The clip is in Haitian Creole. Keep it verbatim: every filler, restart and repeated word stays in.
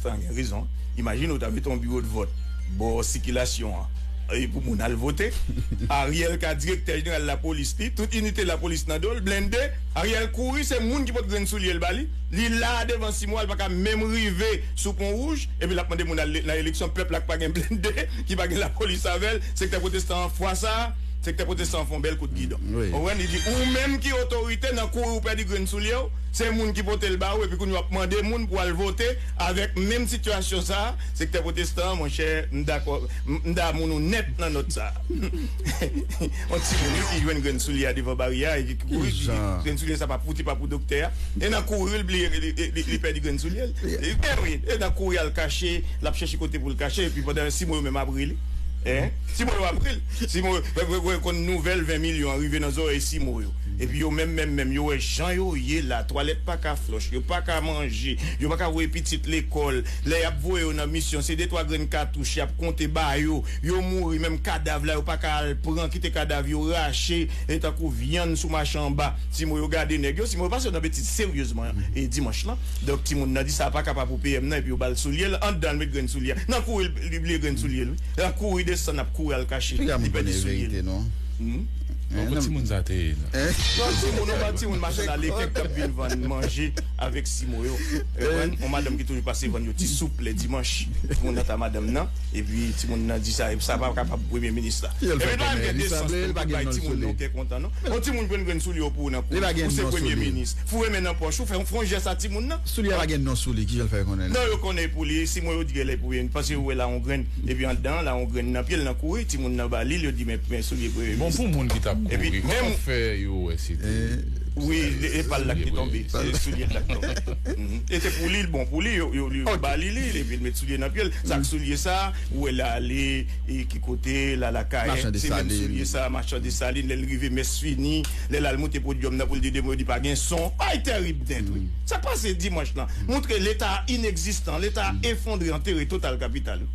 Tan gen rezon. Imajine w ta mete yon biwo de vòt bò sikilasyon an e pou moun al vote. Ariel ka direktè jeneral lapolis li, tout inite lapolis nan do l, blende. Ariel kouri, se moun ki pote grenn soulye l ba li. Li la devan Simo a, l pa ka menm rive sou Pon Wouj, epi l ap mande moun al nan eleksyon, pèp la ki pa gen blende, ki pa gen lapolis avè l, sektè pwotestan an fwa sa a, sektè pwotestan an fè yon bèl kout gidon. Ou konprann? Li di, ou menm ki otorite nan kouri ou pèdi grenn soulye w, se moun ki pote l ba ou, epi kounye a w ap mande moun pou al vote avèk menm sitiyasyon sa a, sektè pwotestan an, monchè, m dakò, m, m damou nou nèt nan nòt sa a. Yon timoun wi ki jwenn grenn soulye a devan baryè a, e ki kouri, ki di, grenn soulye sa pa pou, ti pa pou doktè a. E nan kouri, l bliye, li, li, li, li pèdi grenn soulye l. E, e wi, e nan kouri al kache, l ap chèche kote pou l kache, epi pandan Simo yo menm ap ri li. Hein? Simo yo ap ri l. Simo yo, wè, wè, wè, konn nouvèl ven milyon an rive nan zòrèy Simo yo. Epi yo menm, menm, menm, yo wè jan yo ye la, twalèt pa ka flòch, yo pa ka manje, yo pa ka voye pitit lekòl. Lè y ap voye yo nan misyon, se de twa grenn katouch y ap konte ba yo. Yo mouri, menm kadav la, yo pa ka al pran, kite kadav yo rache, e tankou vyann sou mache anba. Simo yo gade nèg yo, Simo yo pase yo nan betiz seryezman, e dimanch lan. Donk, timoun nan di sa pa kapab pou P M nan, epi yo ba l soulye l, anndan l met grenn soulye a. Nan kouri, li bliye grenn soulye l, wi. Nan kouri desann, ap kouri al kache. Piga m konnen verite, non. Hmm? Bon, kot timoun sa te ye, non? Non, timoun, nou ba timoun machann ale, kèk k ap vin vann manje avèk Simo yo. Ou konprann? Yon madanm ki toujou pase vann yo ti soup lè dimanch. Timoun nan ta madanm nan. Epi timoun nan di sa, sa pa kapab premye minis la. Epi l pa menm gen desans pou l bay timoun nan kè kontan, non. Yon timoun jwenn grenn soulye w pou ou nan kouri. Ou se premye minis. Foure men nan pòch ou, fè yon, fè yon jès a timoun nan. Soulye a pa gen non sou li, kijan l fè konnen? Non, yo konnen pou li, Simo yo di genlè pou li, paske yo wè la yon grenn, epi anndan an, la yon grenn nan pye l nan kouri, timoun nan ba li l, yo di, men, men soulye premye minis. Bon, pou moun ki t ap kouri, kòman fè yo wè se te wi, e pa l la ki te tonbe, se soulye l la ki tonbe. Mhm. E te pou li, l bon pou li, yo, yo, yo ba li li, epi l met soulye nan pye l. Sa k soulye sa, ou wè l ale, e ki kote, l al lakay, se menm soulye sa, machann Desalin, lè l rive, mès fini, lè l al monte podyòm nan pou l di de mo, yo di pa gen son. Bagay tèrib nèt, wi. Sa k pase dimanch lan, montre Leta a inegzistan, Leta a efondre, antere total kapital.